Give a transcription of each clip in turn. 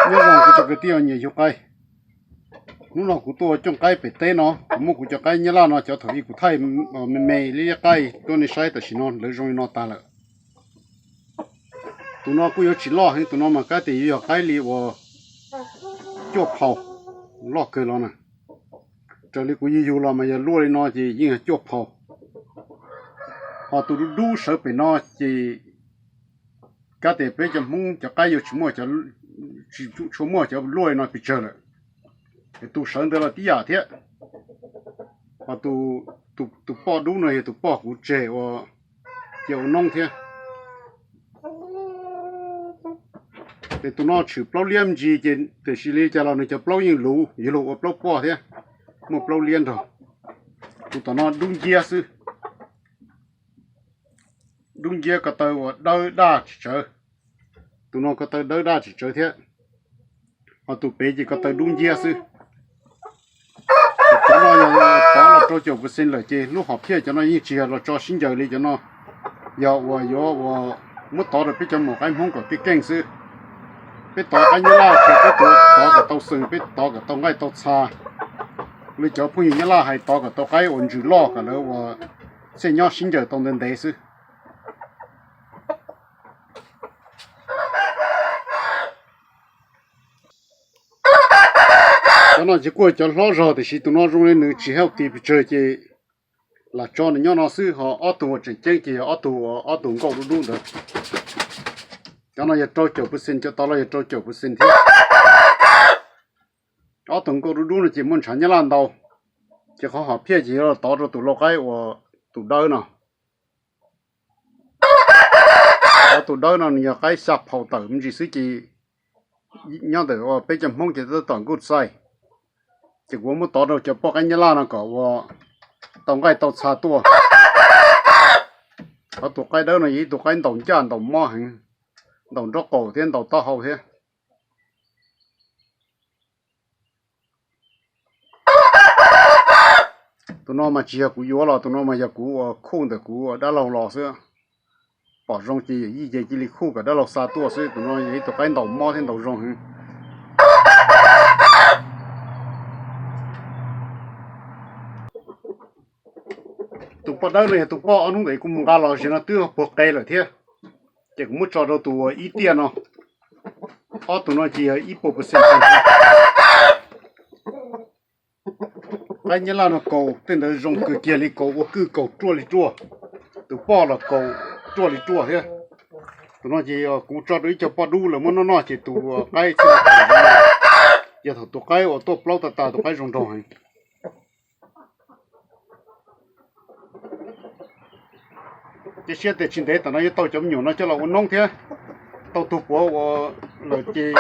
Nyob zoo kuv cov kwv tij nyiam yug qaib. Hnub no kuv tuaj ua cooj qaib pem teb no, kuv muab kuv cov qaib nyab laj no cov thaum ub kuv thaij me me li qaib tuaj nej saib, tam sim no lawv zoo li no tag lawm. Tus no kuj yuav tsis loj heev, tus no mas kab tias yuav yog qaib li uas cuaj phaus, loj kawg los na. Raws li kuv yug yug los mas yog luaj li no ces yeej yog cuaj phaus. Ho tus dub dub sawv pem no ces kab tias peb cov Hmoob cov qaib yuav tsis muaj, tsis tshua muaj cov luaj li no pes tsawg lawm. Es tus sawv ntawd los tib yam thiab. Ho tus poj dub no yog tus poj kuv tseg ua cia ua noob thiab. Ces tus no tshwm plaub liab me ntsis ces tiam sis li cas los nws cov plaub yeej luv, yuav luag ua plaub poj thiab, muaj plaub liab nrog. Tus tom no dub nciab xwb, dub nciab ko taw uas dawb daj tsis tsawv. Tus no ko taw dawb daj tsis tsawv thiab. Ho tus pem ces ko taw dub nciab xwb. Cov no yog tov los rau caum percent lawm ces lub hom phiaj cov no yeej tsis yog los tso sib ncaws li cov no. Yog uas yuav uas muab tov rau peb cov maum qaib Hmoob kom keej keej xwb. Peb tov qaib nyab laj ces peb tov kom tau xwm, peb tov kom tau nqaij tau txha. Li cov phooj ywg nyab laj hais tov kom tau qaib uas ntsws loj kom lawv uas thiaj nyob sib ncaws tau ntev ntev xwb. Cov no ces kuj cov hlob zog tiam sis tus no zoo li nws tsis healthy pes tsawg ces lam tso nws nyob no xwb. Ho ob tug uas tseem ceeb ces yog ob tug uas ob tug nkauj dub dub ntawd. Cov no yog rau caum percent, cov tod los yog rau caum percent thiab. Ob tug nkauj dub dub no ces muaj ntshav nyab laj ntau, ces qhov hom phiaj ces yuav los tov rau tus lau qaib uas tus dawb no. Qhov tus dawb no nws yog qaib xya phaus tawm me ntsis xwb ces nyob ntawm uas peb cov Hmoob ces tab tom good size. Ces kuv muab tov rau cov poj qaib nyab laj no kom uas tau nqaij tau txha tuaj. Qhov tus qaib dawb no yog ib tug qaib ntaus ncaj ntaus mob heev, ntaus nraub qaum thiab ntaus taub hau thiab. Tus no mas tsis yog kuv yuav los, tus no mas yog kuv uas khuj ntawm kuv dab laug los xwb. Pom zoo ces yij ces cia li khuj kom dab laug xa tuaj xwb. Tus no yog ib tug qaib ntaus mob thiab ntaus zoo heev. Tus poj dawb no yog tus poj ob hnub ntawd kuv mus nqa los, zaum no twb puag qe lawm thiab. Ces kuv muab tso rau tus ib tiaj no. Ob tug no ces yog ib puas percent. Qaib nyab laj no kaus tej ntawd zoo kawg kiag li, kaus ua kwj kaus ruaj li ruaj. Tus poj los kaus ruaj li ruaj thiab. Tus no ces kuv tso rau ib co poj dub lawv muab noj noj ces tus qaib txij no yog thaum tus qaib uas tuaj plaub tag tas tus qaib zoo nraug heev. Cia siab tias tsis ntev tam no yuav tau cov me nyuam no coj los ua noob thiab. Tau tug puav uas lawm ces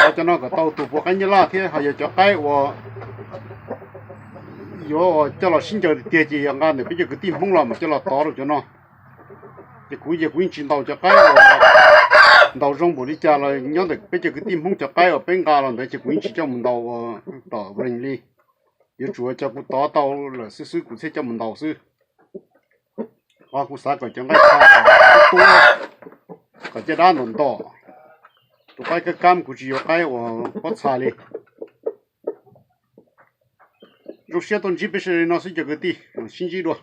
tov cov no kom tau tug puav qaib nyab laj thiab. Ho yog cov qaib uas yuav coj los sib ncaws tiag tiag ces yog nqa ntawm peb cov kwv tij Hmoob los mas coj los tov rau cov no. Ces kuv ces kuv yeej tsis ntaus cov qaib uas ntaus zoo npaum li cas los nyob ntawm peb cov kwv tij Hmoob cov qaib uas peb nqa los ntawd ces kuv yeej tsis coj mus ntaus uas tom rees li. Yuav tsum cov kuv tov tau lawm xwb xwb kuv thiaj coj mus ntaus xwb. Qhov kuv xav kom cov nqaij txha kom tub tub, kom caj dab ntom ntom. Tus qaib kab kab kuv tsis yuav qaib uas pob txha li. Zoo siab tuaj ntsib peb sawv daws li no xwb cov kwv tij, sib ntsib dua.